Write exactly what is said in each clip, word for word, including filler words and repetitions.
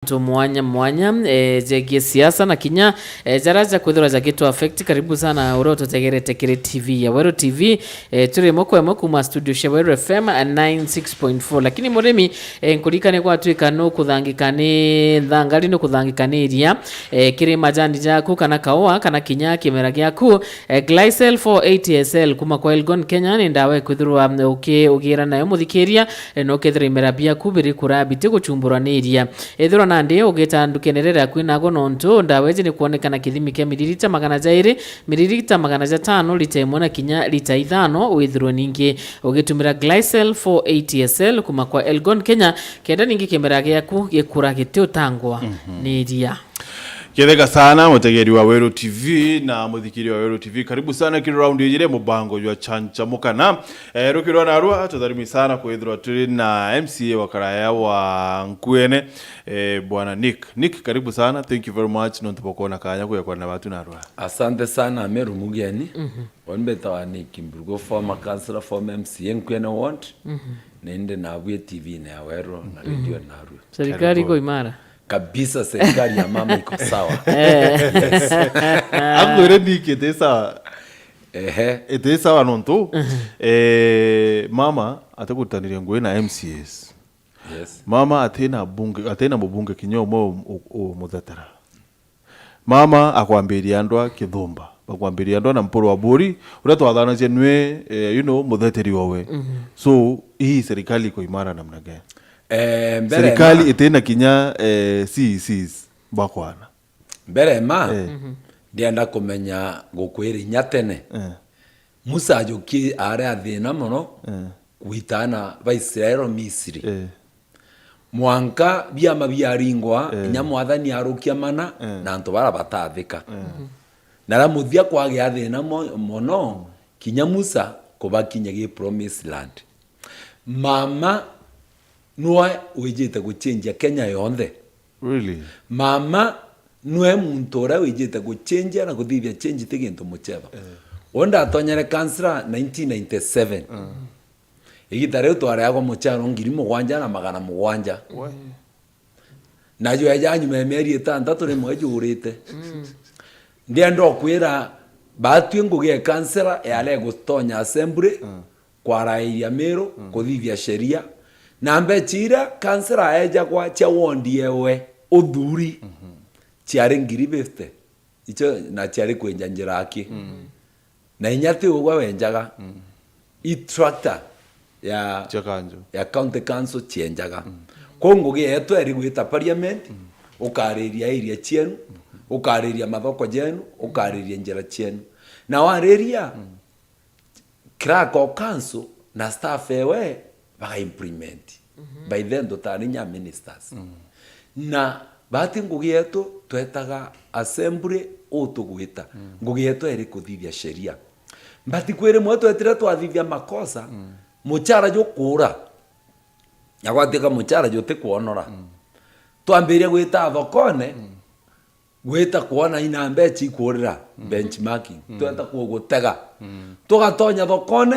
mantu mwanya mwanya, eh, jegie siasa na kinya, eh, jaria jakwithirwa jagitwa affect. Karibu sana uria ututegerete kiri T V ya Weru T V. Eh, turi imwe kwa imwe kuma studio cia Weru F M ninety six point four. Lakini murimi, eh, nkuririkanie gwatuika nukuthangika ni nthangari, nukuthangika ni iria, eh, kiri majani jaku kana kaua kana kinya kimera giaku. Eh, Glycel four eighty S L kuma kwa Elgon Kenya ni ndawa ikwithirwa, mm, uki-, ugira nayo muthikiria, eh, na ukethira imera biaku biri kura biti guchumburwa ni iria. Ethirwa nandi ugita ndukene iria yaku inago nontu ndawa iji ni kwonekana kithimi kia miririta magana jairi, miririta magana jatano, lita imwe na kinya lita ithano, withirwe ningi ugitumira Glycel four eighty S L kuma kwa Elgon Kenya, kenda ningi kimera giaku gikura giti utangwa ni iria. Kethega sana, mutegeri wa Weru T V na muthikiri wa Weru T V. Karibu sana kiri round ijire mubango jwa Chancha Mukana. Eh, rukirwa narua, tutharimi sana kwithirwa turi na M C A wa karaya wa Nkuene, eh, Bwana Nick. Nick, karibu sana. Thank you very much nontu bwa kwona kanya kuya kwana batu narua. Asante sana, Meru mugeni. Wani mbetawa Nick Mburugo, former councillor, former M C A Nkuene Ward. Na indi nabwie T V-ini ya Weru na radio narua. Serikali iko imara. Kabisa, serikali ya mama iko sawa. Yes. Akwire Nick iti sawa. Ehe. Iti sawa nontu, eh, mama atigutaniria ngugi na M C As. Yes. Mama atina bunge, atina mubunge kinya umwe u-, u-, umuthetera. Mama akwambiria andwa Kithumba, bakwambiria andwa na Mpuru wa Buri, uria twathanagia nwe, eh, you know, mutheteri owe. So, hii serikali iko imara namna gani? Eh, mbere serikali ma- itina kinya, eh, C E Cs bakwana. Mbere ma, eh, ndienda kumenya gukwira inya tene. Eh. Musa ajukie ari athina mono, eh, gwitana Baisraeli Misri. Eh. Mwanka biama biaringwa, eh, inya Mwathani arukia mana, eh, na antu bara batathika. Eh. Na ra muthia kwagia thina mo-, mono, kinya Musa kubakinya gi promised land. Mama nwe wijite guchenjia Kenya yonthe. Really? Mama nwe muntu uria wijite guchenjia na kuthithia change ti gintu mucheba. Eh. We ndatonyere kansela nineteen ninety-seven. Mm. Igita riu twareagwa muchara ngiri mugwanja na magana mugwanja. We. Na jwe ja nyuma ya mieri itantatu rimwe jurite. Mm. Ndienda ukwira, batwi ngugi ya kansela yare gutonya assembly, mm, kwarairia Miru, mm, kuthithia sheria. Na mbecha iria kansela aejagwa cia ward yewe uthuri, mhm, ciari ngiri fifty. Icio na ciari kwinja njira aki. Mm. Na inya ti ugwe wenjaga. Mm. I tractor ya, cia kanjo, ya county council cienjaga. Mm. Kwou ngugi yetu eri gwita parliament, mm, ukariria area cienu, mm, ukariria mathoko jenu, ukariria njira cienu. Na wariria, mm, clerk o council na staff ewe baga implement. Mhm. By then tutari nya ministers. Mm. Na bati ngugi yetu twetaga assembly utugwita. Mm. Ngugi yetu eri kuthithia sheria. But kwi rimwe twetire twathithia makosa, mm, muchara jukura. Na gwatika muchara jutikwonora. Mm. Twambiria gwita thokone, mm, gwita kwona ina mbecha ikurira, mm, benchmarking. Mm. Tweta kugutega. Mm. Tugatonya thokone,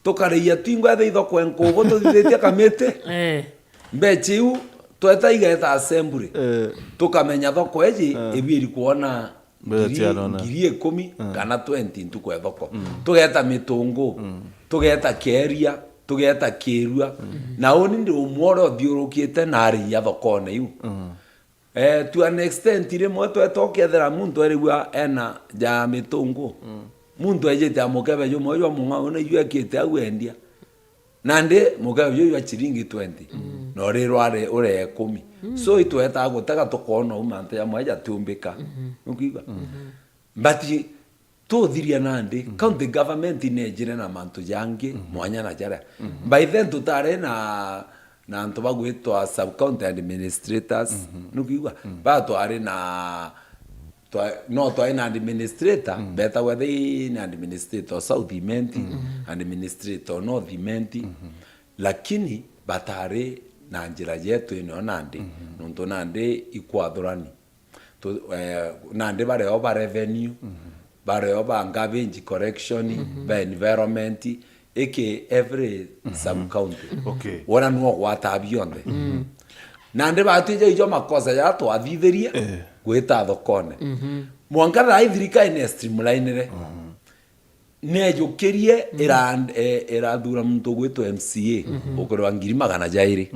tukariia twingwa etha ithoko enkugu tuthithitie kamiti. Eh. Mbecha iu tweta igeta assembly. Eh. Tukamenya thoko iji, eh, ibiri kwona mbecha ngiri, cianona, ngiri ikumi, mm, kana twenty ntuku ya thoko. Mm. Tugeta mitungu, mm, tugeta keria, tugeta kirua. Mm. Na uni ndi umwe uria uthiurukite na ariia thokone iu. Mm. Eh, to an extent, rimwe tweta ukethira muntu erigua ena ja mitungu. Mm. Muntu ejite a mukebe jumwe jwa mung'ao na iju ekite au endia. Nandi mukebe juu jwa chiringi twenty. Mm. Na urirwa ari ure ikumi. Mm. So itwetaga gutega tukona u mantu jamwe jatiumbika. Mm-hmm. Nukwigua? Mm-hmm. But tuthiria nandi, mm-hmm, county government nejire na mantu jangi, mm-hmm, mwanya na jaria. Mm-hmm. By then tutari na, na antu bagwitwa sub county administrators. Mm-hmm. Nukwigua? Mm-hmm. Ba twari na, twa-, no twari na administrator, mm-hmm, betagwa the ni administrator o South Imenti, mm-hmm, administrator o North Imenti. Mm-hmm. Lakini batari na njira yetu ino nandi, mm-hmm, nontu nandi ikwathurani. Tu-, eh, nandi bareo ba revenue, mhm, bareo ba garbage collection, mhm, ba environment, iki every, mhm, sub county. Okay. Wona nuo gwata bionthe. Mhm. Nandi batwija ijo makosa ja twathithirie gwita thokone. Mwanka thaa ii thirikari ni streamlinire. Nejukirie ira-, e-, irathura muntu ugwitwa M C A ukurwa ngiri magana jairi.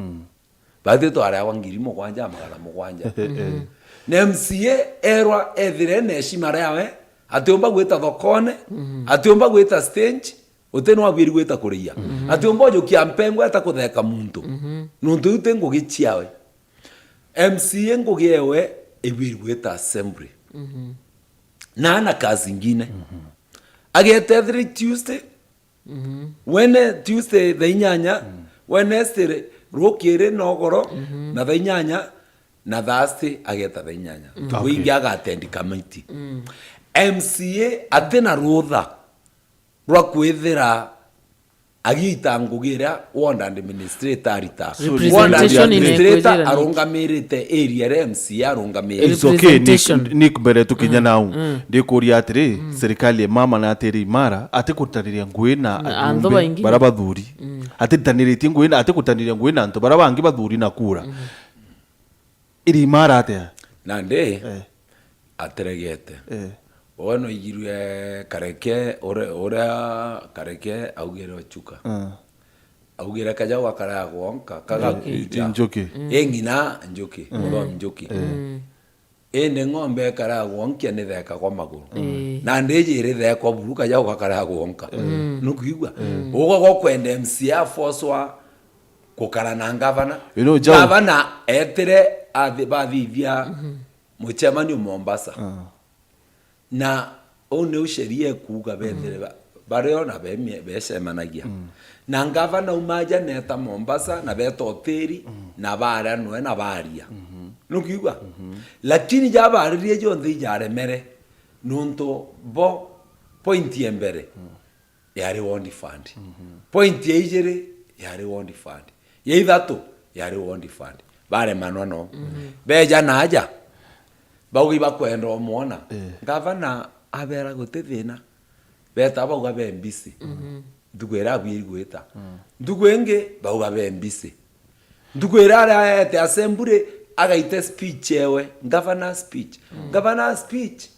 Bathi twareagwa ngiri mugwanja na magana mugwanja. Na M C A erwa ethire na heshima riawe, atiumba gwita thokone, atiumba gwita stage, uti no abwiri gwita kuriia. Atiumba ujukia mpengo eta kutheka muntu. Nuntu iu ti ngugi ciawe. M C A ngugi ewe ibwiri gwita assembly. Na ana kazi ingine. Ageta ethire Tuesday, Wene Tuesday thaa inyanya, Wednesday rukiri nogoro, na thaa inyanya, na Thursday ageta thaa inyanya. Okay. Wingi agatendi kamaiti. M C A atina rutha rwa kwithira agiita ngugi iria ward administrator arita. Representation. Ward administrator arungamirite area iria M C A arungamirite. It's okay, Nick, Nick, mbere tukinya nau. Ndikuria atiri, serikali ya mama na atiri imara, ati kurutaniria ngui na antu baingi bara bathuri. Ati rutaniritie ngui na, ati kurutaniria ngui na antu bara bangi bathuri na kura. Iri imara atia? Nandi, atiregete. We noigirue Kareke, ure-, uria Kareke augire Ochuka. Augire kajau gakaragwa onka, kagakuja. Njuki. I ng'ina njuki, muthomi njuki. Indi ng'ombe ikaragwa nkia nithekagwa maguru. Ii. Na ndiji irithekwa buru kajau gakaragwa onka. Nukwigua? Uga gwa kwenda M C A afoswa gukara na ngavana. You know, Jau- Ngavana etire athi-, bathithia mucemanio Mombasa. Na uu niu sheria ikuuga bethire ba-, bario na bemie-, becemanagia. Na ngavana uma aja neeta Mombasa, na beeta hoteli, na baria noe, na baria. Nukwigua? Lakini jabaaririe jonthe ijaremere, nontu bo point ya mbere yari ward fund. Point ya ijiri yari ward fund. Ya ithatu yari ward fund. Baremanwa no. Beja na aja, bauga ibakwenda umwona. Ngavana abera guti thina. Beta bauga be busy. Ntuku iria abwiri gwita. Ntuku ingi bauga be busy. Ntuku iria areete assembly, agaite speech ewe. Governor speech. Governor speech.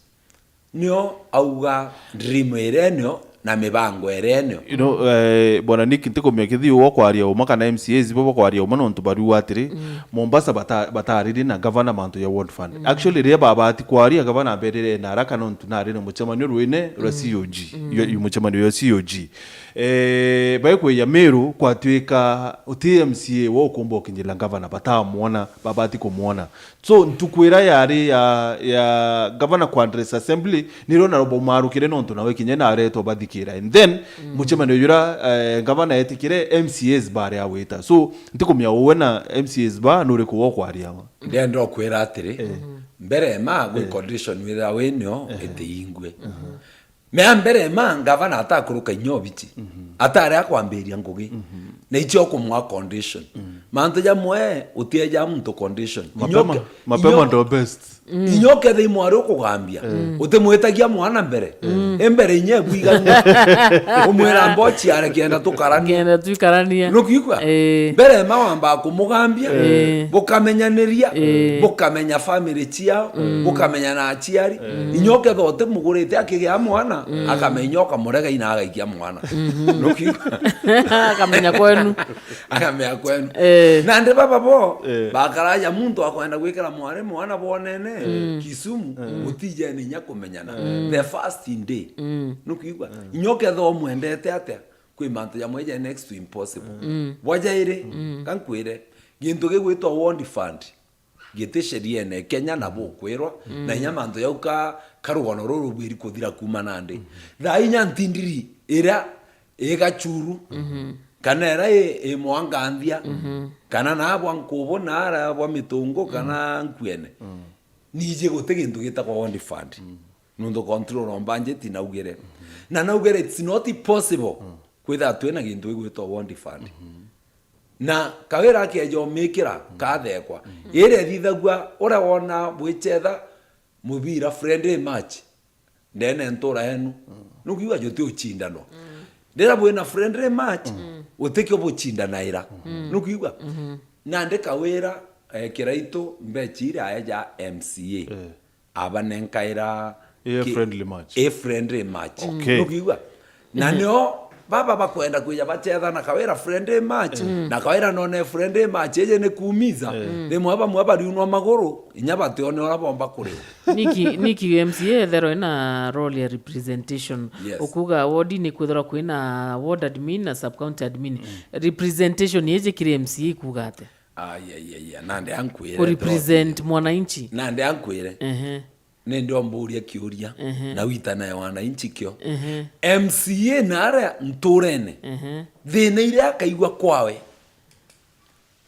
Nio auga dream iria nio na mibango iria nio. You know, eh, Bwana Nick, ntikumia kithiu wa kwaria uma kana M C As bo bakwaria uma nontu bariuga atiri, Mombasa bata-, bataririe na gavana mantu ya ward fund. Actually, riria babati kwaria, gavana aberire ena haraka nontu nari na mucemanio rwine rwa C O G. Yo, yo mucemanio ya C O G. Eh, baikweja Meru kwatuika uti M C A wo ukumba ukinyirira gavana batamwona, babati kumwona. So, ntuku iria yari ya, ya gavana ku address assembly, nirio na baumarukire nontu nawe kinya naretwa bathikira. And then, mucemanio jura, eh, gavana etikire, M C As bari agwita. So, ntikumia uwe na M C As ba, nuriku wo kwaria ma? Ndienda ukwira atiri, mbere ma gwi condition wira winio itiingwe. Mea mbere ma ngavana atakuruka inya obichi, atari akwambiria ngugi, na icio kumwa condition. Mantu jamwe utieja muntu condition. Mapema, inyoke, mapema inyo-, ndo best. Inyoke thei mwari ukugambia, utimwitagia mwana mbere. Imbere inya ebwigania. Umwira mbochi are kienda tukarania. Kienda tuikarania. Nukwigua? Eh. Mbere ma wamba kumugambia, eh, bukamenyaniria, eh, bukamenya family ciao, mm, bukamenya na aciari. Mm. Inya ukethwa utimugurite akigia mwana, mm, akamenya ukamurega ina agaikia mwana. Mhm. Nukiigua? Akamenya kwenu. Akamenya kwenu. Eh. Na ndi baba bo, eh, bakaraja muntu akwenda gwikira mwari mwana bwonene, mm, Kisumu, mm, mutijene inya kumenyana. Mm. The first day. Mm. Nukiigua? Mm. Inya ukethwa umwendete atia, kwi mantu jamwe ja next to impossible. Mm. Bwa jairi, mm, kankwire, gintu gigwitwa ward fund, giti sheriene Kenya na bukwirwa, mm, na inya mantu jau ka, ka rugano ruru rubwiri kuthira kuuma nandi. Mm. Thaa inya ntindiri iria i Gachuru, mhm, kana iria i, i Mwanganthia, mhm, kana na bwa Nkubu, na ara bwa Mitungu, mm, kana Nkuene. Mm. Niji guti gintu gitagwa ward fund. Mm. Nuntu control of budget naugire. Mm. Na naugire it's not possible, mm, kwithirwa twina gintu gigwitwa ward fund. Mm. Na Kawira akeja umikira, mm, kathekwa. Mm. Iria ithithagua, uria wona bwichetha mubira friendly match ndene ntura yenu. Mm. Nukiigua juti ucindanwa. Mm. Riria bwina friendly match, mm, utikio bucindanaira. Mm. Nukiigua? Mhm. Nandi Kawira Eh, Kiraitu mbechi iria aeja M C A. Eh. Abanenkaira Ii ki-, friendly match. Ii friendly match. Okay. Nukiigua? Na nio baba bakwenda kwija bacetha na Kawira friendly match, na Kawira none friendly match iji ni kuumiza. Rimwe bamwe bariunwa maguru, inya batione uria bomba kuriwa. Niki, niki M C A etherwa ina role ya representation? Yes. Ukuga ward ni kwithirwa kwina ward admin na sub county admin. Representation iji kiri M C A ikuga atia? Aiaiaia, nandi ankwire. Kurepresent mwananchi. Nandi ankwire. Ehe. Nindi omburia kiuria, ehe, na witanae wananchi kio. Ehe. M C A na aria nturene, ehe, thina iria akaigua kwawe,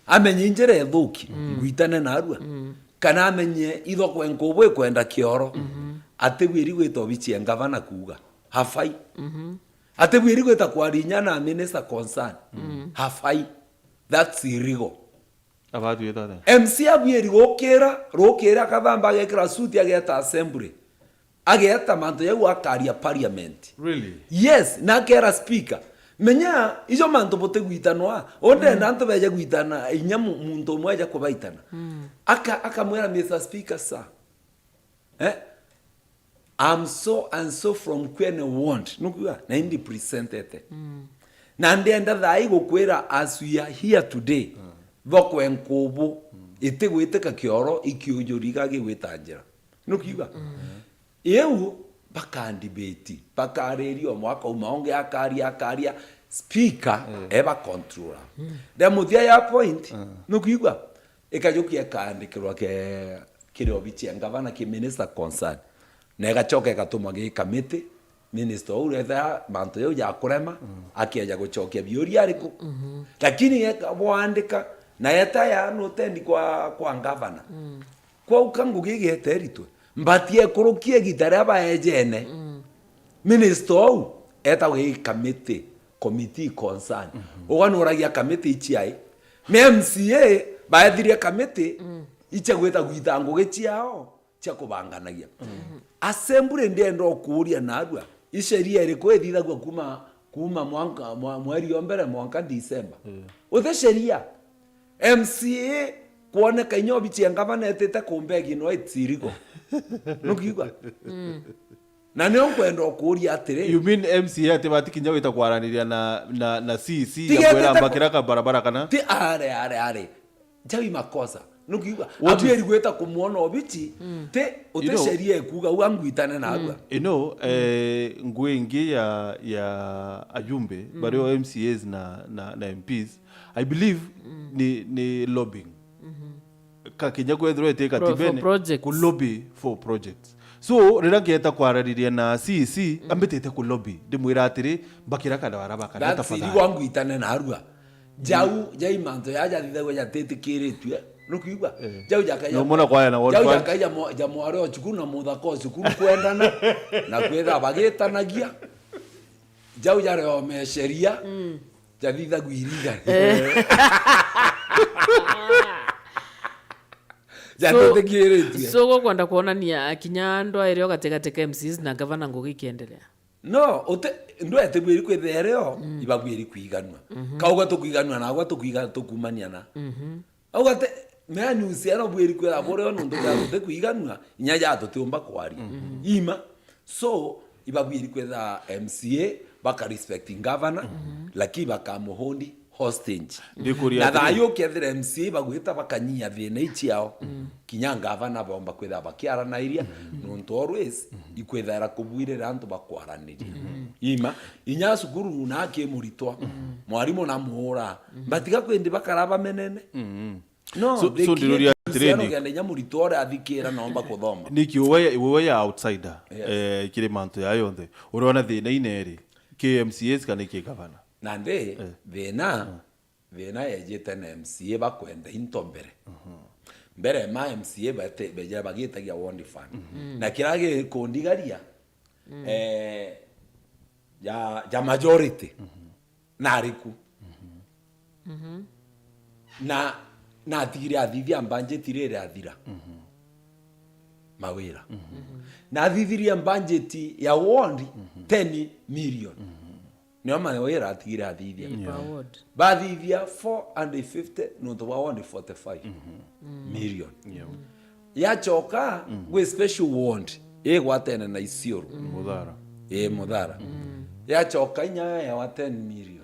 amenye injira ithuki, mm, ngwitane narua. Mm. Kana amenye ithokwe nkubu ikwenda kioro, mhm, atibwiri gwita obichi ya ngavana kuuga. Hafai. Mhm. Atibwiri gwita kwaria inya na minister concern. Mm. Hafai. That's illegal. Abatwita atia? M C A abwiri gukira, rukira akathamba, agekira suti, ageta assembly. Ageta mantu jau akaria parliament. Really? Yes, na akera speaker. Menya, ijo mantu butigwitanwa. Onde, mm, na antu beje gwitana, inya mu-, muntu umwe aja kubaitana. Mm. Aka-, akamwira, Mister Speaker, sir. Eh? I'm so and so from Kwene Ward. Nukuga, na indi presentete. Mm. Na ndienda thai gukwira, as we are here today, mm, thokwe nkubu, mm, itigwitika kioro, ikiujuriga gigwita njira. Nukiuga? Mm. Iu, bakandibeti, bakariria, umwe akauma, ungi akaria, akaria, speaker, mm, eba controller. Mm. Then muthia ya point, mm, nukiuga? Ikajukia ikaandikirwa ke-, kiri obichi ya ngavana, ki minister concern. Na igacoka igatumwa gi kamiti, minister uu retha mantu jau jakurema, mm, akeja gucokia biuria ariku? Mhm. Lakini eka-, bwandika, na eta ya nutendi kwa, kwa ngavana. Mm. Kwauka ngugi igeteritwe. Mbati ekurukia igita ria baejene. Mm. Minister ou etagwa i kamiti, committee concern. Mhm. Uganuragia kamiti ichiai. Me M C A baethirie kamiti, mm, ichia gwita gwita ngugi chiao chia kubanganagia. Mhm. Assembly ndienda ukuuria narua, i sheria iriku ithithagua kuma, kuma mwanka, mwa-, mweri o mbere mwanka December? Mm. Uti sheria. M C A kwoneka inya obichi ya ngavana etite kumbegi no it's illegal. Nukiigua? Mm. Na nio nkwenda ukuuria atiri. You mean M C A ati batikinya gwita kwaraniria na, na, na C E C ya kwira mbakira ka barabara kana? Ti are, are, are. Jawi makosa. Nukiigua? What is- Abwiri gwita kumwona obichi, mm, ti, uti, you know, sheria ikuuga u angwitane narua. Mm. You know, eh, ngui ingi ya, ya ajumbe, mm, bario M C As na, na, na M Ps, I believe, mm, ni, ni lobbying. Mhm. Ka kinya kwethirwa iti katibene, projects. Ku lobby for projects. So, riria ngeeta kwarariria na C E C, mm, ambitite ku lobby, ndimwira atiri, mbakira kana barabara kana tafadhali. That's illegal, ngwitane narua. Jau, jai mantu jaja jathithagua jatitikiritue. Nukwigua? Eh. Jau jakaija. No mwana kwaya na ward. Jau fund. Jakaija mo-, ja mwari o cukuru na muthaka o cukuru kwendana, na kwithira bagitanagia. Jau jari o meceria. Mm. Jathithagua iriga. Eh. Jatitikiritue. So, so gukwenda kuonania kinya ndwaire o gatigati ka M Cs na gavana ngugi ikiendelea? No, ute-, ndwetibwiri kwithira irio, mm, ibabwiri kwiganua. Mhm. Kauga tukwiganua, nagwa tukwiga-, tukumania na. Mhm. Auga ati, mea news eno bwiri kwira burio nuntu bwa tuti kwiganua, inya ja tutiumba kwaria. Mhm. Ima. So, ibabwiri kwithira M C A baka respect governor, mhm, lakini bakamuhold hostage. Ndikuria na atiri, thayu ukethira M C A bagwita bakanyia thina ichiao, mm, kinya ngavana bomba kwithira bakiaranairia, mm, nontu always, mm, ikwithaira kubwirira antu bakwaraniria. Mm. Ima, inya cukuru na aki muritwa, mm, mwarimu na muura, mm, batiga kwindi bakara bamenene. Mm. No, so, so ndiruria atiri, uhusiano niki? Kenda inya muritwa uria athikira naomba kuthoma. Niki uwe, uwe ya outsider, yes, eh, kiri mantu ya yonthe. Uriona thina ineri, ki M C As kana ki gavana? Nandi, eh, thina, mm, thina yejite na M C A bakwenda into mbere. Mhm. Mbere ma M C A bete-, beja bagitagia ward fund. Mhm. Na kiria gikundigaria, mm, eh, ja, ja majority, mhm, nariku. Mhm. Mhm. Na, natigire athithia budget riri athira. Mhm. Mawira. Mhm. Nathithirie budget ya ward, mhm, ten million. Mhm. Nio mawira atigire athithia. Ii, per ward. Bathithia four hundred fifty nontu bwa ward forty-five million. Yeah. Yachoka, gwi special ward igwatene na Isiolo. Muthara. Ii, Muthara. Yachoka inya yawa ten million.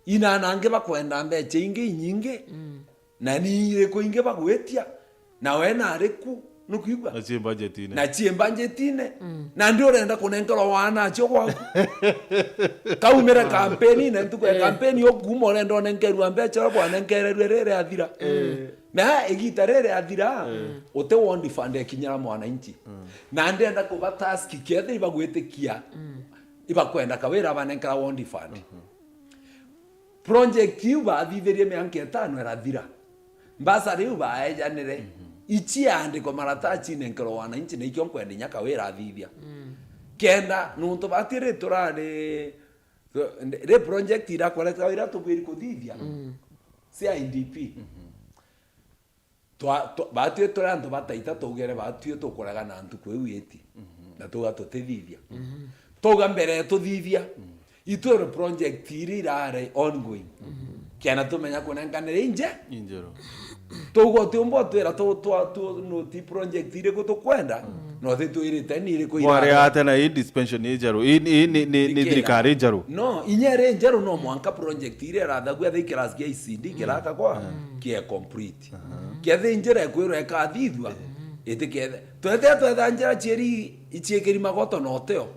Ina na angi bakwenda mbecha ingi inyingi, na ni iriku ingi bagwitia, na we nari ku, nukwigua? Na cii budgetine. Na cii budgetine. Na ndi urenda kunenkerwa wana acio gwaku. Kaumire kampeni, na ntuku ya kampeni ukuma urenda unenkerwa mbecha uria bwanenkererwe riri athira. Na igita riri athira, uti ward fund ikinyira mwananchi. Na ndenda kuba task kethira ibagwitikia, ibakwenda Kawira abanenkera ward fund. Project iu bathithirie mianka itano irathira. Mbasa riu baejanire, ici andikwa maratachine nkero wananchi, na ikio nkwenda inya Kawira athithia. Kenda, nontu batiri turari, ri project irakoreka ira tubwiri kuthithia, cia I D P. Twa-, twa-, batwi turi antu bataita, tugere batwi tukurega na antu kwi witi. Na tuga tutithithia. Tuga mbere tuthithia. Itwirwe project iri irare ongoing. Kena tumenya kunenkanira inje. Injeru. Tuga utiumba utwira tu, tu, tu, no ti project iriku tukwenda, no ti twirite ni iriku. Mwari irare. Ate na hii dispensation ijeru. Hii, hii ni, ni, ni thirikari ijeru. No, inya iri njeru no mwanka project iria irathagua thi kirasi kia I C D kiraka kwa kie complete. Kethira injira ikwirwa ikathithua, itikethe. Twethe, twetha njira cieri iciikiri magoto na uteo.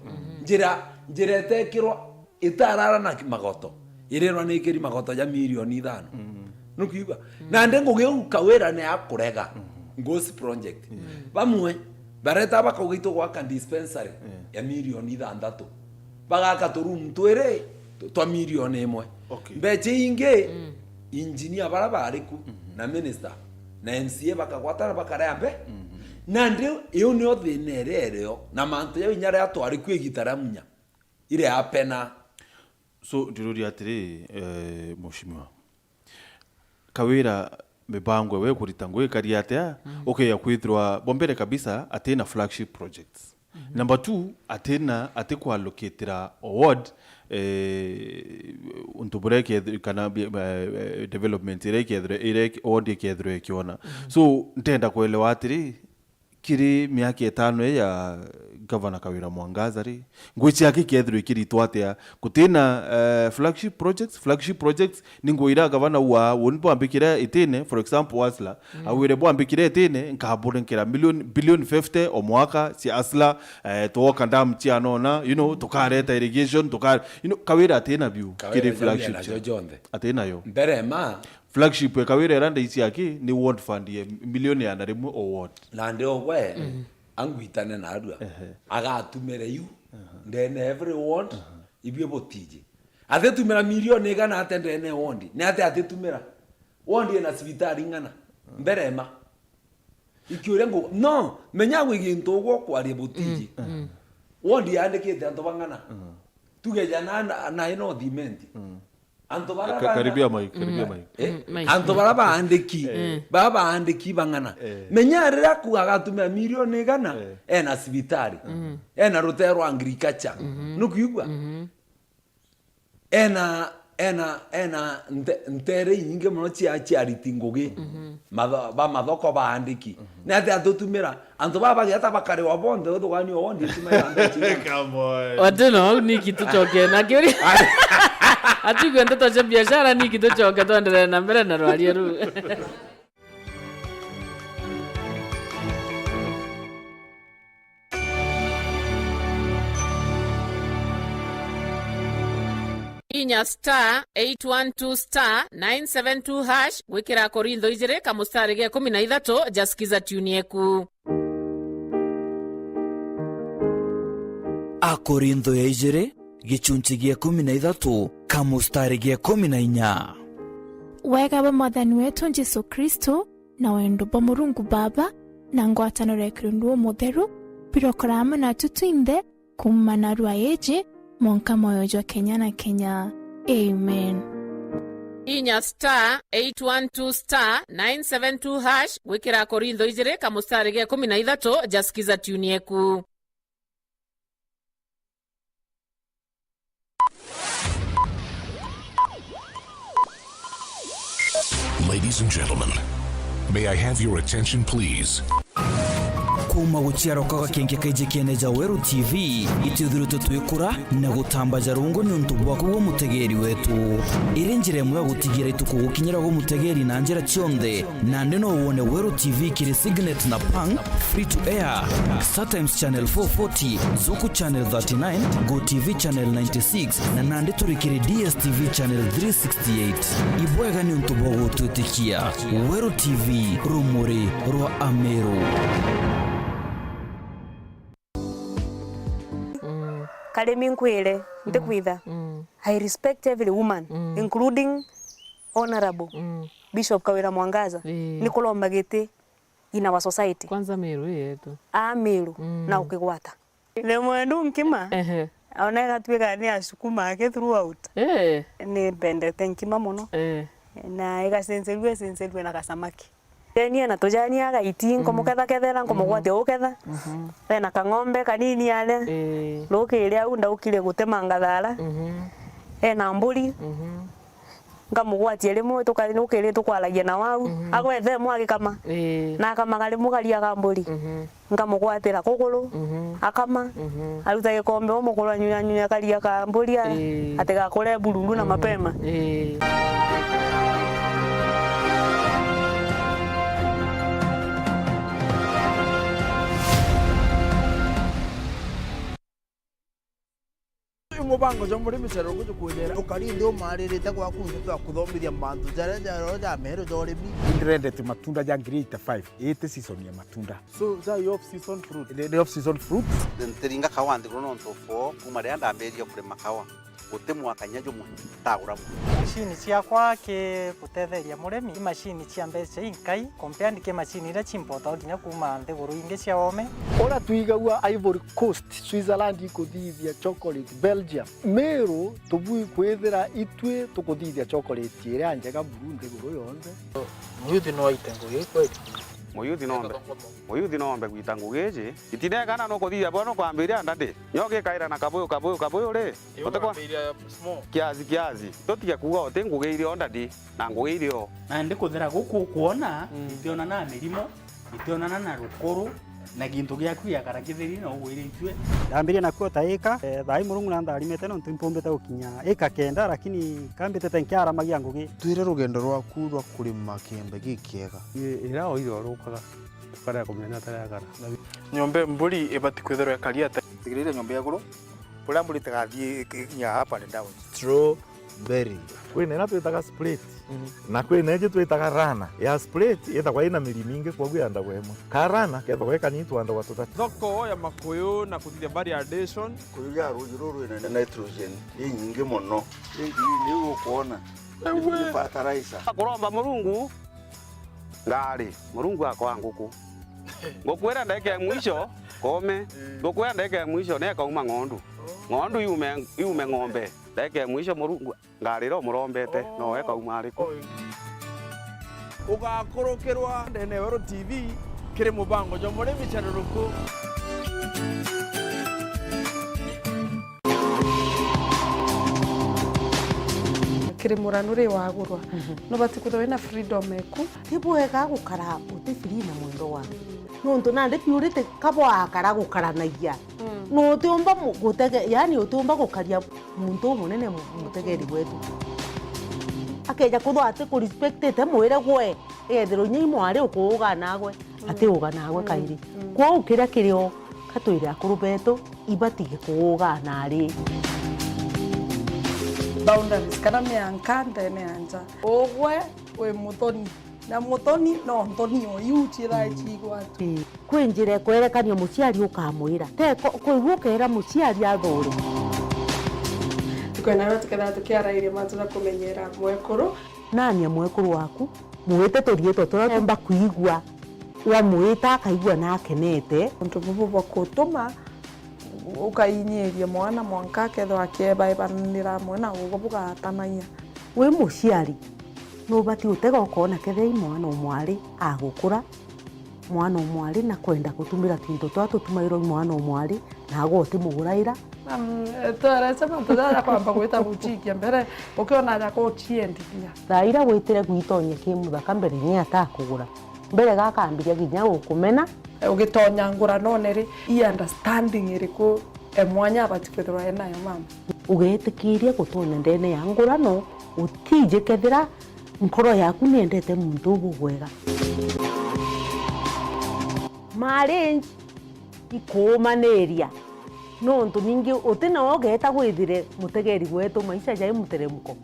Njira, njira itekirwa itarara na magoto. Irirwa ni ikiri magoto ja milioni ithano. Nukwigua? Na ndi ngugi u Kawira ni akurega. Ghost project. Bamwe bareta bakauga itugwaka dispensary ya milioni ithanthatu. Bagaka turumu twiri twa milioni imwe. Okay. Mbecha ingi, engineer bara bari ku, na minister, na M C A bakagwatana bakarea mbe. Na ndi, iu nio thina iria irio, na mantu jau inya ria twari ku igita ria Munya, iria apena. So, ndiruria atiri, eh, Mheshimiwa, Kawira mibango ewe kurita ngugi ikari atia, ukeya kwithirwa, bwa mbere kabisa, atina flagship projects. Number two, atina, ati kuallocatira ward, eh, untu buria ikethirwa, kana bi-, eh, eh, development iria ikethirwa, iria ik-, ward ikethirwa ikiona. So, ntenda kuelewa atiri, kiri miaka itano ii ya Governor Kawira Mwangaza ri, ngugi ciake ikethirwa ikiritwa atia? Gutina, eh, flagship projects, flagship projects ni ngugi iria gavana wa, woni bwambikire itine, for example, Hustler, awire bwambikire itine, nkaburenkera million, billion fifty o mwaka cia Hustler, eh, twoka dam cia nona, you know, tukareta irrigation, tuka-, you know, Kawira atina biu, kiri flagship cia. Atina yo. Mbere ma. Flagship ya Kawira iria ndaici aki ni ward fund ya milioni igana rimwe o ward. Na ndi ogwe, angwitane narua. Ehe. Agatumire yu, ndene every ward, ibio butiji. Atitumira milioni igana ate ndene ward? Ni ate atitumira? Ward ina cibitari ng'ana? Mbere ma. Ikiuria ngu-, no, menya gwi gintu ugwo kwaria butiji. Ward yandikite antu bang'ana? Tuge jana na, na ino thimenti. Antu bara Ka-, bana-, karibia mic, karibia mic. Eh? Antu bara baandiki, bara baandiki bang'ana. Menya riria ku agatumira milioni igana, ena cibitari, ena rutere rwa agriculture. Nukwigua? Ena, ena, ena nte-, ntere inyingi mono cia, cia ariti ngugi. Matho-, ba mathoko baandiki. Ni atia atutumira? Antu baba bagieta bakariwa bonthe, uthugania o wondi itima ya mbeca. Come on. Ati no, au niki tucoke na kiuria? Ati gwe ndeto cia biashara, niki tucoke twenderee na mbere na rwaria ruu? Inya star eight one two star nine seven two hash gwikira Akorintho ijiri kamustari ga ikumi na ithatu ja Skiza Tune Yeku. Akorintho ya ijiri, gichunchi gia ikumi na ithatu, kamustari ga ikumi na inya. Wega bwa Mwathani wetu Jesu Kristo, na wendo bwa Murungu Baba, na ngwataniro ya Kirundu Umutheru, birokora amwe natu twinthe, kuuma narua iji, mwanka mwoyo jwa kenya na kenya. Amen. Inya star eight one two star nine seven two hash gwikira Akorintho ijiri kamustari ga ikumi na ithatu ja Skiza Tune Yeku. Ladies and gentlemen, may I have your attention, please? Kuuma guciarwa kwa gakenke kaiji kiene ja Weru T V, itwithiritwe twikura na gutambaja rungu niuntu bwaku gwe mutegeeri wetu. Iri njira imwe ya gutigira itukugukinyira gwe mutegeeri na njira cionthe, nandi no wone Weru T V kiri Signet na Pang, free to air, StarTimes Channel four forty, Zuku Channel thirty-nine, Go T V Channel ninety-six, na nandi turi kiri D S T V Channel three sixty-eight. Ibwega niuntu bwa gutwitikia. Weru T V, rumuri rwa Ameru. Mm. Karimi nkwire, mm, ntikwitha. Mm. I respect every woman, mm, including Honorable, mm, Bishop Kawira Mwangaza. Ii. Ni kuromba giti in our society. Kwanza Meru ii yetu. Aa Meru, mm, na ukigwata. Ni mwendu nkima. Ehe. Ona igatuika ni asukuma ake throughout. Eh. Ni mbendete nkima mono. Eh. Na igacencerua, icencerue na gasamaki. Eni ena tujani agaiti, mhm, nkumukethakethera, nkumugwatia, mhm, uketha. Mhm. Ena kang'ombe kanini aria. Eh. Rukiri au ndaukire gutemanga thara. Mhm. Ena mburi. Mhm. Nkamugwatia rimwe, tuka-, rukiri tukwaragia na wau. Mhm. Agwethe imwe agikama. Ii. Na akamaga rimwe karia ka mburi. Mhm. Nkamugwatira kuguru, mhm, akama, mhm, aruta gikombe, umukuru anyunyanyunya karia ka mburi a-, ii, atigakure bururu na, mhm, mapema. Ii. Mubango jwa murimi jari ugujukwithira ukari nthi umaririte gwaku nthi twa kuthomithia mantu jaria ja roho ja meru ja urimi. Ndĩrendete matunda ja grade five, ĩtĩ season ya matunda. So, ja yo off season fruit? Nĩ, nĩ off season fruit. Ntiringa kawa nthiguru nontu for kuma riria ndambiririe kurima kawa, guti mwaka kinya jumwe ntagura. Macini ciakwa ki gutetheria murimi, i macini cia mbeca inkai, compared ki macini iria cimpotagwa kinya kuma nthiguru ingi cia oome. Uria twigagua Ivory Coast, Switzerland ikuthithia chocolate, Belgium. Meru tubui kwithira itwi tukuthithia chocolate iria njega buru nthiguru yonthe. Muyuthi no aite ngugi kweli? Muyuthi no ombe, muyuthi no ombe gwita ngugi iji. Itinegana nukuthithia bwa nukwambiria ndadi. Nyo gikaira na kabuyu, kabuyu, kabuyu ri? Utikwa? Kiasi, kiasi. Tutige kuuga uti ngugi iri o ndadi, na ngugi iri o. Na ndikuthira guku ukwona, mm, itionana na mirimo, itionana na rukuru, na gintu giaku giakara kitheri na ugwiritue. Ndambirie nakuo ta ika, eh, thaa ii Murungu na ntharimite nontu impumbite gukinya ika kenda, lakini kambite te nkiaramagia ngugi. Twire rugendo rwaku rwa kurima kiembe gikiega. Ii, ira oire orukaga, tukarega kumenya taregana. Nyomba mburi ibati kwithirwa ikari ata? Tigirire nyomba iguru. Kuria mburi itigathii iki-, ikinya up and down. Strawberry. Kwina iria twitaga split. Mhm. Na kwina ingi twitaga runner. Ya split ithagwa ina miri mingi, kwoguo yandagwa imwe. Ka runner kethagwa ikanini, twandagwa tutatu. Thoko ya makuyu na kuthithia variation. Kuyu ya ruuji ruru rwina nitrogen inyingi mono. Ringi niu ukwona. Ewe. Ni fertilizer. Kuromba Murungu ngari, Murungu akoa nguku. Nguku iria ndagika ya mwisho, kome. Mm. Nguku iria ndagika ya mwisho, nekauma ng'ondu. Oh. Ng'ondu yume, yume ng'ombe. Ndagika ya mwisho, Murungu, ngari iria umurombete, oh, no ekauma ariku? Oh. Ugakurukirwa ndene ya Weru T V, kiri mubango jwa murimi charuruku. Kiri muranu ri wagurwa, mhm, nubati kwithirwa wina freedom eku. Ti bwega gukara uti free na mwendwa waku. Nontu nandi biurite ka bwakara gukaranagia. Mm. Na utiumba mu-, gutege-, yani utiumba gukaria muntu umunene mu-, mutegeri wetu. Akeja kwithirwa ati kurespectite, mwire gwe, egethirwa inya i mwari ukuuga nagwe, mm, ati uga nagwe, mm, kairi. Mm. Kwou kiria kiri o, ka twire akuru betu, ibatige kuuga nari. Boundaries, kana mianka ndene ya nja. Ugwe wi muthoni. Na muthoni no nthoni o iu ciithae, mm, ciigwatwa. Ii. Kwi njira ikwerekania muciari ukamwira. Te ko-, kwigua ukeera muciari athure. Tukwenda no tukethira tukiarairia mantu ja kumenyera mwekuru. Nania mwekuru waku, mwite turiitwa turia tuumba kwigua, wamwita akaigua na akenete. Untu bubu bwa kutuma ukainyiria mwana mwanka akethirwa akiebaebanira amwe na ugwe bugatanagia. Wi muciari, nubati utega ukoona kethira i mwana o mwari agukura, Mwana o mwari na kwenda gutumira twinto twa tutumairwa i mwana o mwari, na agwe utimuguraira. Mam, eh, twarece mantu jaja kwamba gwita guchikia mbere, ukiona aja kuchiendithia. Thaa iria witire gwitonye ki muthaka mbere, ni atakugura. Mbere gakambiria kinya gukumena. Eh, ugitonya nguranone ri, i understanding iriku e mwanya abati kwithirwa enayo, mama? Ugetikiria gutonya ndene ya ngurano, utiji kethira nkoro yaku niendete muntu ugugwega. Marriage ikuumaniria, nontu ningi uti nawe ugeeta gwithire mutegeri wetu, maisha jai muteremko.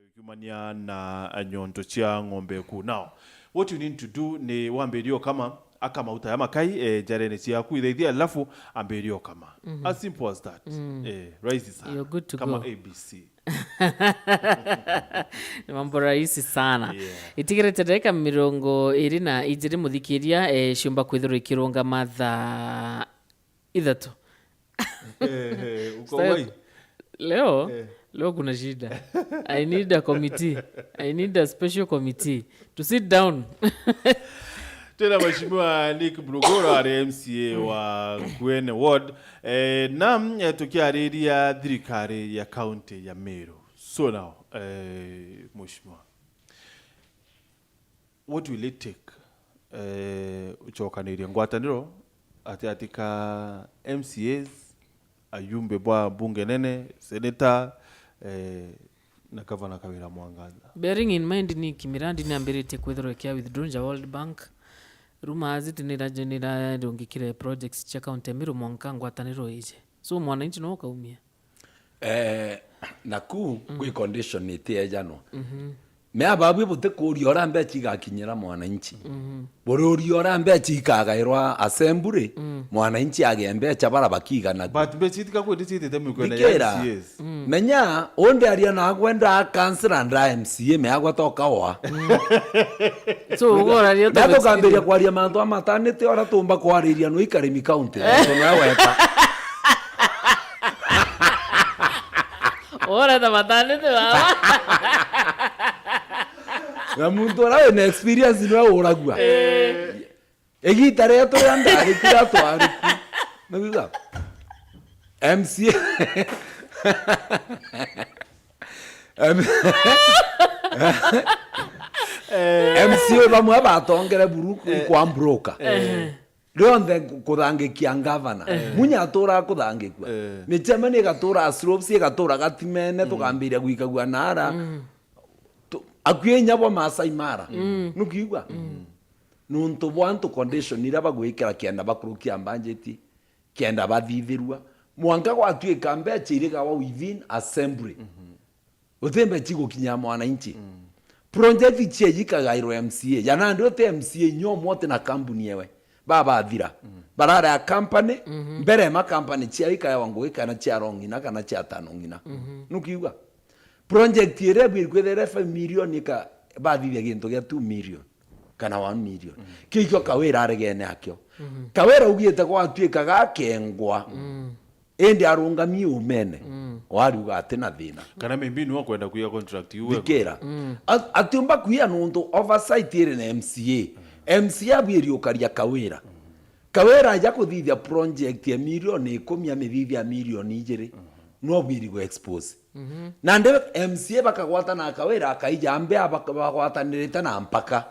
Ukiumania na nyonto cia ng'ombe kuu. Now, what you need to do ni wambirie ukama, akama uta ya makai, eh, njarene ciaku ithaithia, alafu ambirie ukama. Mhm. As simple as that. Mm. Eh, rahisi sana. You're good to Kama go. A B C. Ni mambo rahisi sana. Yeah. Itigirite ndagika mirongo iri na ijiri, muthikiria, eh, ciumba kwithirwa ikirungama thaa ithatu. Eh, eh, uko Sasa, wai? Leo, Eh. leo kuna shida. I need a committee. I need a special committee to sit down. Tena Mheshimiwa Nick Mlugora ari M C A wa Kuene Ward. Eh, na, eh, tukiariria thirikari ya county ya Meru. So now, eh, Mheshimiwa, what will it take, eh, ucokanirie ngwataniro ati, ati ka M C As, ayumbe bwa bunge nene, senator, eh, na gavana Kawira Mwangaza? Bearing in mind ni kimirandi ni ambiritie kwithirwa kia withdraw nja World Bank. Rumors iti nira, nirarungikire projects cia county ya Meru mwanka ngwataniro ije. So mwananchi no ukaumia. Eh, naku, mm, kwi condition itiejanwa. Mhm. Me ababu butikuria uria mbecha igakinyira mwananchi. Mhm. Buriuria uria mbecha ikagairwa assembly, mm, mwananchi agie mbecha bara bakigana. But mbecha itika kwende ciitite mikwene ya Thikira, M C As. Mm. Menya, undi aria nagwe nda councillor nda M C A, me agwa toka oa. Mm. So, ugoraria Na tukambiria kwaria mantu amatanite, ora tumba kwariria no ikarimi county. Tontu nawe weta. Ora ta matanite baba. Na muntu uria wina experience niwe uragua. Eh. Igita ria turia ndari kira twari ku. Niguga? M C A. M-, M C A bamwe batongere buru ku-, Eh. kwa broker. Eh. Rionthe ku-, kuthangikia ngavana. Eh. Munya aturaga kuthangikua. Eh. Michemeni igatura Slopes, igatura Gatimene, Mm. tukambiria gwikagua nara. Mm. Tu-, akui inya bwa Maasai Mara. Mm. Nukiigua? Mm. Nuntu bwa antu condition iria bagwikira kenda bakurukia mbanjeti, kenda bathithirua. Mwanka gwatuika mbecha irigawa within assembly. Mhm. Uti mbecha igukinya mwananchi. Mm. Project cia ikagairwa M C A. Ya nandi uti M C A inya umwe uti na company ewe. Babathira. Mm. Barare a company, Mhm. mbere ma company cia ikaewa ngugi kana cia rong'ina kana cia tano ng'ina. Mhm. Nukiigua? Project iria ibwiri kwithira five million ika-, bathithia gintu gia two million kana one million. Mm. Kiu ikio Kawira aregene akio. Mhm. Kawira augite gwatuika gakengwa. Mm. Indi arungami umene. Mm. Wariuga ati na thina. Kana maybe niwe akwenda kuiya contract iu we. Thikira. Mm. At-, atiumba kuiya nuntu oversight iri na M C A. Mm. M C A abwiri ukaria Kawira. Mm. Kawira aja kuthithia project ya milioni ikumi amithithia milioni ijiri. Mm. No bwiri go expose. Mhm. Nandi M C A bakagwatana na Kawira, akaija mbea bak-, bagwatanirite na mpaka.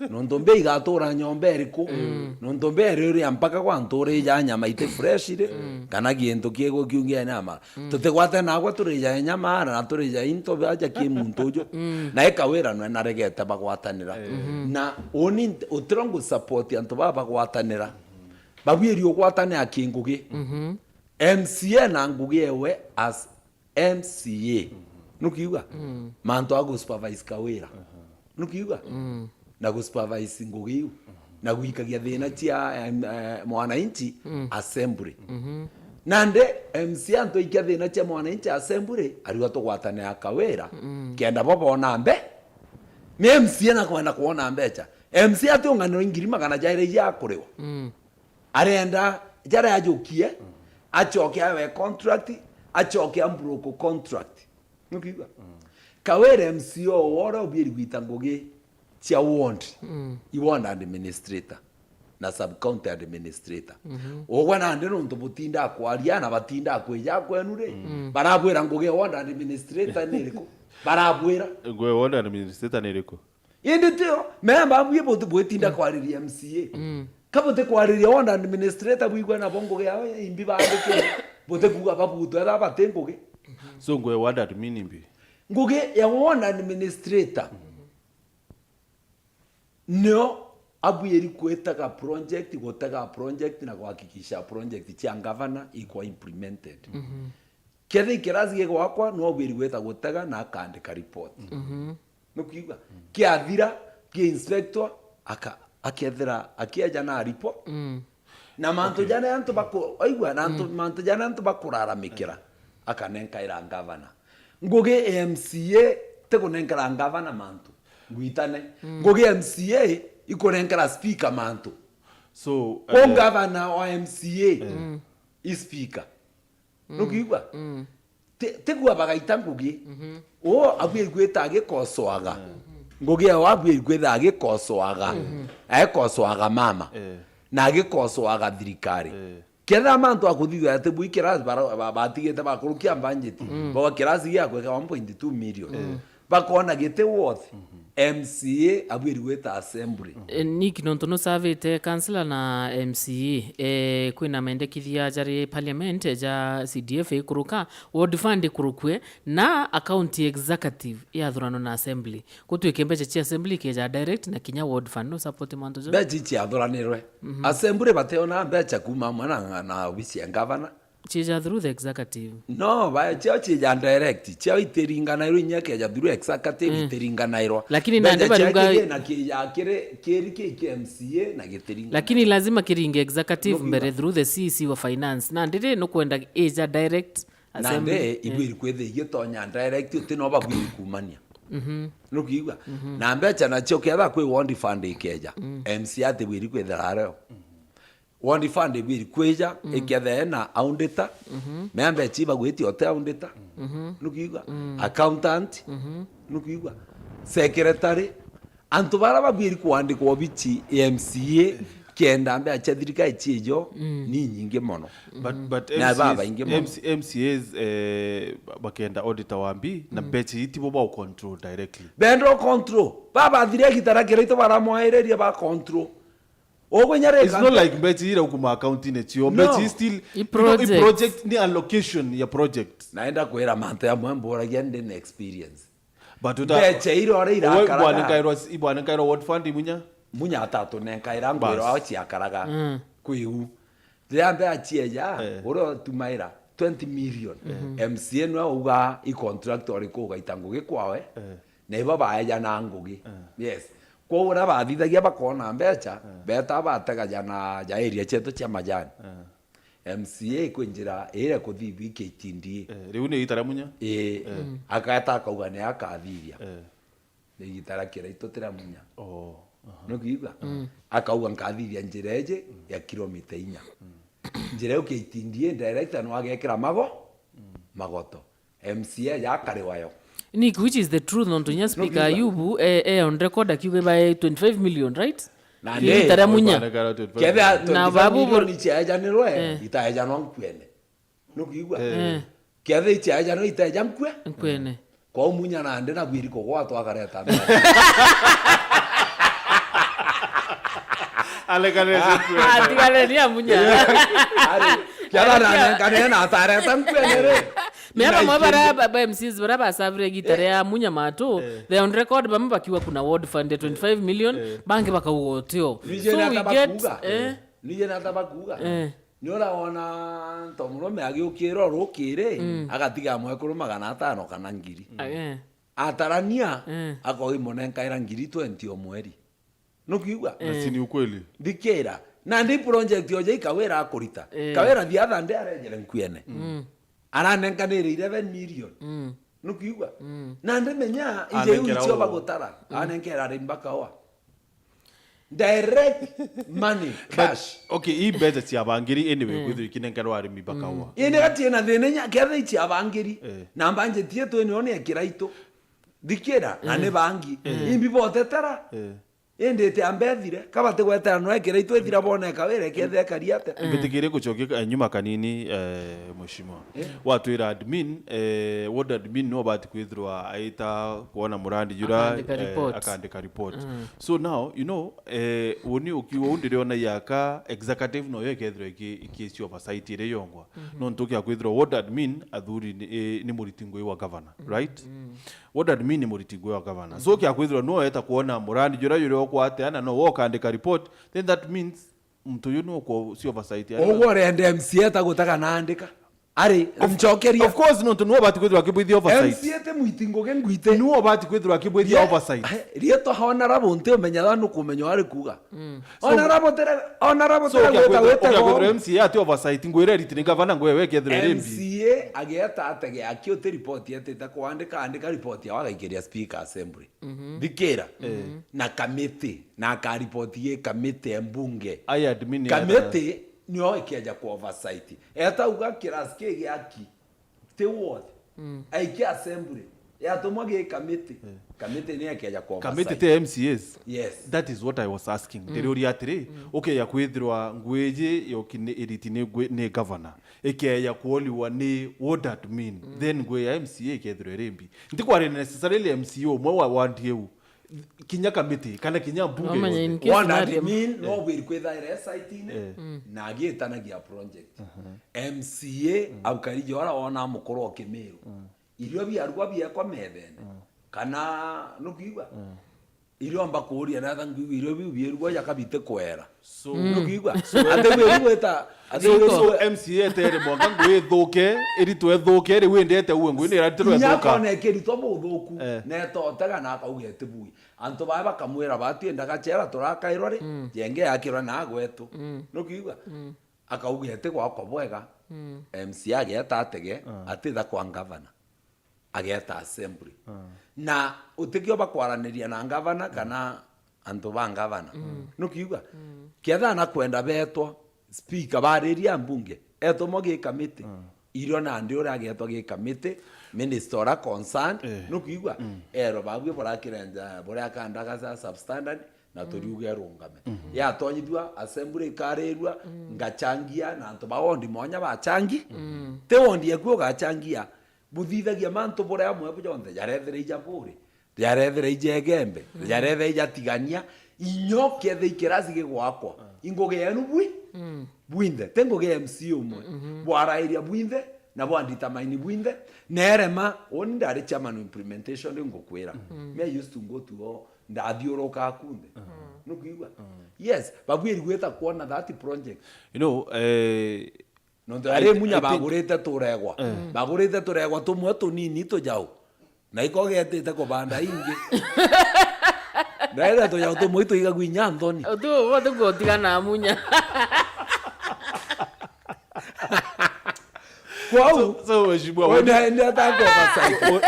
Nontu mbea igatura nyomba iriku? Mm. Nontu mbea iri uria mpaka gwa ntura ija nyama iti fresh ri? Mm. Kana gintu kigu kiungia nyama. Mm. Tutigwatane nagwe turija nyama ara na turija into baja ki muntu uju. Mm. Na i Kawira nwe naregete bagwatanira. Eh. Mhm. Na uni nt-, utiro ngu support antu baba bagwatanira. Babwiri ugwatane aki ngugi. Mhm. M C A na ngugi ewe as M C A. Nukiuga? Mm. Mantu a gusupervise Kawira. Aha. Nukiuga? Mm. Na gusupervise ngugi iu. Na gwikagia thina cia, em, eh, mwananchi Mm. assembly. Mhm. Nandi M C A antu aikia thina cia mwananchi assembly, ariwa tugwatanira Kawira, Mm. kenda bo bona mbe. Ni M C A na kwenda kwona mbecha. M C A atiunganirwe ngiri magana jairi ja kuriwa. Mm. Arenda jaria ajukie, acoke awe contract, acoke ambroke contract. Nukiigua? Mm. Kawira M C A o wore obieri gwita ngugi cia ward, mm, i ward administrator na sub county administrator. Mhm. Ugwe nandi nontu butinda kwaria na batinda kwija kwenu ri, mm, barabwira ngugi ya ward administrator ni iriku? Barabwira. Ngugi ya ward administrator ni iriku? Indi tio, memba bwi buti bwitinda, mm, kwariria M C A. Mm. Ka buti kwariria ward administrator, bwigua nabo ngugi yao imbi bandikire. Buti kuuga babutwe etha bati ngugi. So ngugi ya ward admin imbi? Ngugi ya ward administrator nio abwiri kwitaga project, gutega project na kuhakikisha project cia ngavana ikwa implemented. Mhm. Kethira ikirasi gigwakwa, no abwiri gwita gutega na akaandika report. Mhm. Nukiigua? Kiathira, ki inspector, aka-, akethira, akieja na report. Mm. Na mantu, okay, jana antu baku-, oigua, na antu, mm, mantu jana antu bakuraramikira, akanenkaira ngavana. Ngugi M C A ti kunenkera ngavana mantu, ngwitane. Mm. Ngugi M C A ikunenkera speaker mantu. So, ko, eh, ngavana wa M C A, mm, i speaker. Mm. Nukiigua? Mm. Ti, tigua bagaita ngugi. Mhm. Uu abwiri gwita agikosoaga. Mm. Ngugi yao abwiri kwitha agikosoaga. Mhm. Agikosoaga mama. Eh. Na agikosoaga thirikari. Eh. Kethira mantu akuthithia ati bwi kirasi bara-, ba-, batigite bakurukia mbanjeti. Mm. Boga kirasi giakweka one point two million. Mm. Bakona giti worth, mhm, M C A abwiri gwita assembly. Eh, Nick, nontu nusavite councillor na M C A, eh, kwina mendekithia jari parliament ja C D F ikuruka, ward fund ikurukue, na a county executive yathuranwa na assembly. Gutwike mbeca cia assembly ikeja direct na kinya ward fund. Nu support mantu jau? Mbeca iciathuranirwe. Mhm. Assembly bateona mbeca kuma amwe na, na obisi ya ngavana. Ciija through the executive. No, ba, ciao ciija direct, ciao itiringanairwa inya keja through executive, mm, itiringanairwa. Lakini nandi bariuga na kiija kiri, kiri ki, ki M C A na gitiringanairwa. Lakini lazima kiringe executive mbere through the C E C wa finance. Nandi ri nukwenda ija direct assembly. Nandi, eh, ibwiri kwithia igitonya direct, uti no babwiri kumania. Mhm. Nukiigua? Mhm. Na mbeca nacio ketha kwi ward fund ikeja, mm, M C A atibwiri kwithira ario. Ward fund ibwiri kwija, mm, ikethee na auditor, mhm, mea mbeca ibagwitie ote auditor. Mhm. Nukiigua? Mm. Accountant, mhm, nukiigua? Secretary, antu bara babwiri kuandikwa obici ya M C A, kenda mbeca cia thirikari ciijo, mm, ni nyingi mono. But, but na M C As, babaingi mono. M C, M C As, eh, bakenda auditor wa mbi, na, mm, mbeca iti bo ba control directly. Benda control. Baba thire gitara kira itu baramwairirie ba control. Ugwe nyareka. It's not like mbeca ira ukuma account-ini cio. No. Mbeca is still, i, you know, i project. Project ni allocation ya project. Naenda kwira mantu jamwe mburagia ndi na experience. But uta-, mbeca ira ore irakaraga. Ibwanenkairwa, ibwanenkairwa ward fund imunya? Munya atatunenkaira ngwira ao ciakaraga. Mm. Kwiu. Riria mbeca cieja, eh, uria utumaira twenty million. Eh. M C A nwe auga i contract uriku ugaita ngugi kwawe. Eh. Na ibo baejana ngugi. Eh. Yes. Kwou uria bathithagia bakona mbeca, eh, beta batega ja na ja area cietu cia majani. Eh. M C A kwi njira ire kuthithia K T D A. Eh, riu ni igita ria munya? Ii. Eh. Mm. Aketa akauga ni akathithia. Eh. Ni igita ria kiraitu ti ria munya. Oh, aha. Nukiigua? Mm. Akauga nkathithia njira iji ya kilomita inya. Mm. Njira iu K T D A director no agekira mago-, mm, magoto. M C A yakariwa yo. Nick, which is the truth, nontu nya speaker Ayubu, eh, eh, on record akiuga by twenty-five million, right? Na igita ria munya. Kethira na twenty-five babu million ciaejanirwe, eh, itaejanwa nkuene. Nukiigua? Eh. Kethira iciaejanwa itaeja nkue. Nkuene. Kwou munya nandi nabwiri kugwatwa akareta mbeca. Alekanete nkuene. Atiganeni a munya. Ari, kethira nanenkanire na atareta nkuene ri. Me bamwe bara ba, ba M Cs bara basavire gita ria munya matu, eh, they on record bamwe bakiuga kuna ward fund ya twenty-five million, eh, bangi bakauga utio. So we get, eh. Nije nata bakuga. Eh. Ni uria wona ntomurume agiukira urukiri, mm, agatiga mwekuru magana atano kana ngiri. Ah, eh. Atarania, mm, akoimunenkaira ngiri twenty o mweri. Nukiigua? Eh. Na si ni ukweli? Thikira. Na ndi project oja ikawira akurita. Eh. Kawira thiatha ndi arejere nkuene. Mm. Aranenkanire eleven million. Mm. Nukiigua? Mm. Na ndimenya ije iu icio bagutara. Mm. Anenkera ari mbaka oa. Direct money, cash. Okay, hii budget ya bangiri anyway, kwithirwa ikinenkerwa arimi bakawa. Ii ni gati na thina inya ketha ici abangiri. Eh. Na budget yetu ino ni ekiraitu. Thikira, na ni bangi. Imbi botetera. Eh. Indi iti ambethire, kabati gwetera no ekiraitu ithira boneka wira ketha ekari ate. Mbitikire gucokia nyuma kanini, eh, mheshimiwa. Eh. Watwira admin, eh, ward admin no bati kwithirwa aita kuona murandi jura, Akaandika eh, report. Akaandika report. So now, you know, eh, uni ukiwa undiriona yaka executive no yo ikethirwa iki-, ikici oversight ire yongwa. Nontu kia kwithirwa ward admin athuri ni, eh, ni muriti ngui wa governor, right? Ward admin ni muriti ngui wa governor. So kia kwithirwa no eta kuona murandi jura jura okwateana no wo ukaandika report, then that means muntu uyu ni ukwo si oversight ya. Uguo urenda M C A eta gutaga na andika. Ari, ncokeria. Of course, nontu niwe ubati kwithirwa akibwithia oversight. M C A ti mwiti ngugi ngwite. Niwe ubati kwithirwa akibwithia oversight. Rietwa honorable nti umenya tha nukumenya ari kuga. Honorable tere, honorable tere gwita wite go. M C A ati oversight ngwire riti ni gavana ngwe we kethirwa rimbi. M C A agieta atege aki uti report etite kuandika, andika report ya wagaikiria speaker assembly. Thikira. Na kamiti, na akaripoti gi kamiti e mbunge. Ai admin ya kamiti nio ikeja ku oversight. Etauga kirasi ki giaki ti ward. Aikia assembly. Yatumwa gi kamiti. Kamiti ni ikeja ku oversight. Kamiti ti M C As. Yes. That is what I was asking. Ndiriuria atiri, ukeja kwithirwa ngwiji yoki ni iriti ni ngwi-, ni governor. Ikeja kuoliwa ni ward admin. Then ngwi ya M C A ikethirwa iri mbi. Ntikwaria necessarily M C A umwe wa ward iu. Kinya kamiti, kana kinya mbunge yonthe. Wona admin no bwiri kwithaira e site-ini, na agitanagia project. M C A, au kariji ora wona mukuru o Kimiru. Irio biarugwa biekwa methene. Kana, nukwigua? Irio mba kuuria na tha nkwigua irio biu biirugwa jaka biti kwera. So, nukwigua? Ati biu gwita, ati so, biu so gwita. M C A etere mwanka ngui ithuke, iritwe ithuke, riu indete uwe ngui ni iratirwe ithuka. Nyakona ikiritwa buthuku, eh, netotega na akauga eti bui. Antu baa bakamwira, "Batiendaga chera turakairwa ri, jenge yakirwa na gwetu." Nukwigua? Akauga eti gwakwa bwega. M C A ageta atege, atitha kwa ngavana. Ageta assembly. Na utikio bakwaraniria na ngavana kana antu ba ngavana. Nukiuga? Kiatha na kwenda betwa, speaker bariria mbunge, etwa mo gi kamiti. Irio nandi uria agetwa gi kamiti, minister uria concerned, nukiuga? Ero babue burakirenja, buria kandaga sa substandard, na turiuga erungame. Yatonyithua, assembly ikarirua, ngachangia, na antu ba wondi mwanya bachangi. Ti wondi eku ugachangia, buthithagia mantu buria amwe bu jonthe, jarethire ija buri, jarethire ija egembe, jarethire ija tigania, inyo kethe ikirasi gigwakwa. Ingugi yenu bwi? Bwinthe. Ti ngugi ya M C A umwe. Bwarairia bwinthe, na bwa determine bwinthe, na erema, uni ndari chairman wa implementation, riu ngukwira. Me I used to go to all, ndathiuruka kunthe. Nukwigua? Yes, babwiri gwita kwona that project. You know, eh, nontu ari munya bagurite turegwa. Bagurite turegwa tumwe tunini tujau. Na iko getite kubanda ingi. Ndaira tujau tumwe tuigagua inya nthoni. Utu ubu tukutigana munya. Kwau. So, so, mheshimiwa, uni,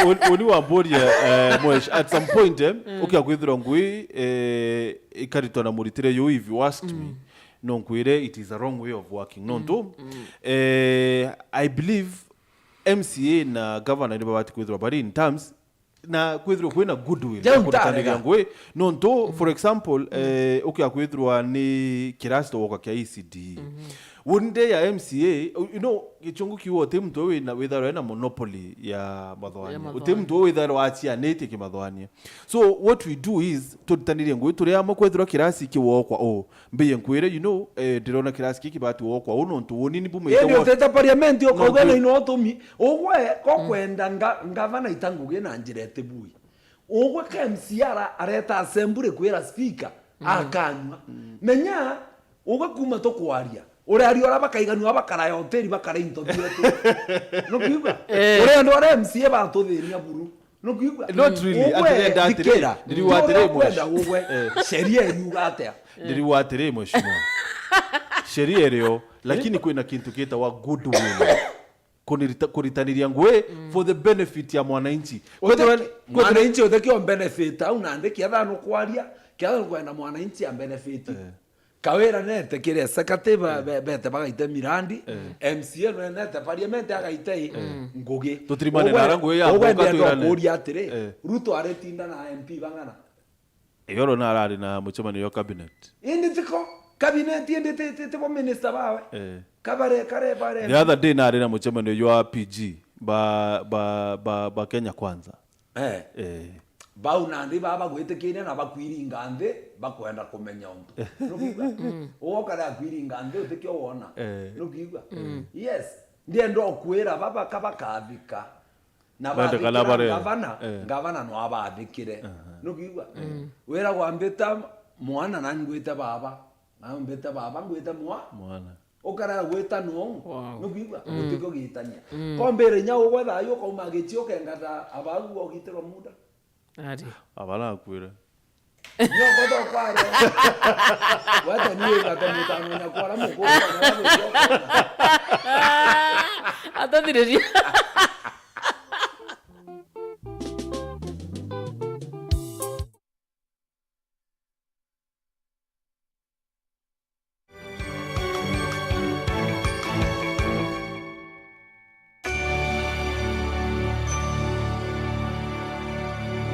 uni, uni wamburia, eh, mwesh, at some point, eh, ukia kwithirwa ngui, eh, ikaritwa na muritire yu, if you asked me, no nkwire it is a wrong way of working. Nontu, eh, I believe M C A na governor ni babati kwithirwa bari in terms, na kwithirwa kwina goodwill ya kuritaniria ngui. Nontu, for example, eh, ukia kwithirwa ni kirasi twoka kia E C D. Wunde ya M C A, you know, gichungu kiu uti muntu wina witharwa na monopoly ya mathoania. Uti muntu witharwa acianitie kimathoania. So what we do is, turitanirie ngui turi amwe kwithirwa kirasi kiwokwa u. Mbiye nkwire, you know, eh, ndirona kirasi kiki bati wokwa u nontu woni ni bumite. Indi utete parliament ukauga na ino utumi. Ugwe ko kwenda nga-, ngavana ita ngugi na njira iti bui. Ugwe ka M C A areta assembly kwira speaker, akanywa. Menya, ugwe kuma tukwaria. Uraria ura bakaiganua bakaraya hoteli bakara into bietu. Nukwigua? Eh. Uri andu ara M C A batuthinia buru. Nukwigua? Not really. Ugwe, atirenda atiri, thikira. Ndiriwa atiri, mwesh. Ugwe, sheria iriuga atia? Ndiriwa atiri, mheshimiwa. Sheria irio, lakini kwina kintu gitawa goodwill. Kunirita-, kuritaniria ngui for the benefit ya mwananchi. Kwethirwa, kwethirwa mwananchi utekio benefit au nandi kiatha nukwaria, Kethira ukwenda mwananchi a benefit. Eh. Kawira nete kiri executive, be-, bete bagaite mirandi, M C A no nete parliament agaite ngugi. Tutirimane na ara ngugi ya ugwe mboka ndenda twirane. Kuria atiri, eh, Ruto aritinda na M P bang'ana? Iyoro na arari na mucemanio jwa cabinet. Indi tiko cabinet, indi ti, ti, ti bo minister bawe. Eh. Kabare, kare, bare. The other day nari na mucemanio jwa P G ba, ba, ba, ba Kenya Kwanza. Eh. Eh. Bau nandi baba bagwitikiria na bakwiringa nthi, bakwenda kumenya untu. Nukwigua? Ugoka ria kwiringa nthi utikio wona. Eh. Nukwigua? Yes. Ndienda ukwira baba ka bakathika. Na bathikira ngavana, eh, ngavana no abathikire. Nukwigua? Wira gwambita mwana na ngwite baba. Na mbite baba, ngwite mwa. Mwana. Ukara gwita no. Wow. Nukwigua? Utikio gitania. Kombere nya ugwe thayu ukauma gichi ukengata abagu ugitirwa muda. Ari. Abara akwire. Nyoko to kware. Wata ni wigate mutano nya kwara mukuru. Atathiriria.